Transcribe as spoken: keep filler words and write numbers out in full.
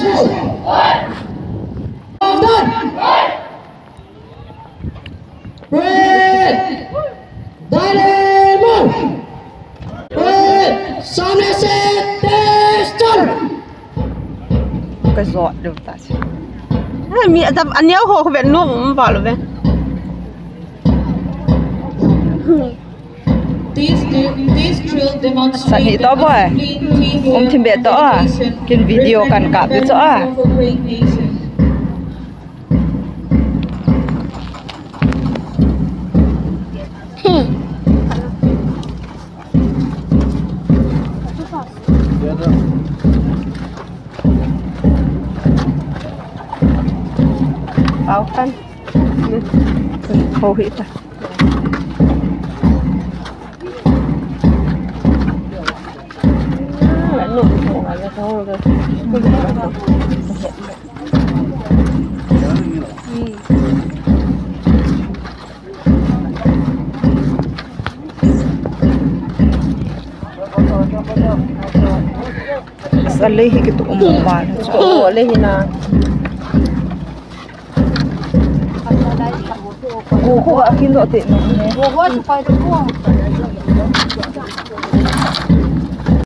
Done. Red. Dynamo. Red. सामने से तेज चल. Ka jot lou ta si. Ai, mi atam aniau ho ko ben nom um ba lou ve. This, this drill demonstrates. Sani to boy. Um thim be to a. Kin video kan kap to a. Pau kan. Ho hi ta. Sa le hi kitu um ba. Sa le hi na. Ko ko akin do te.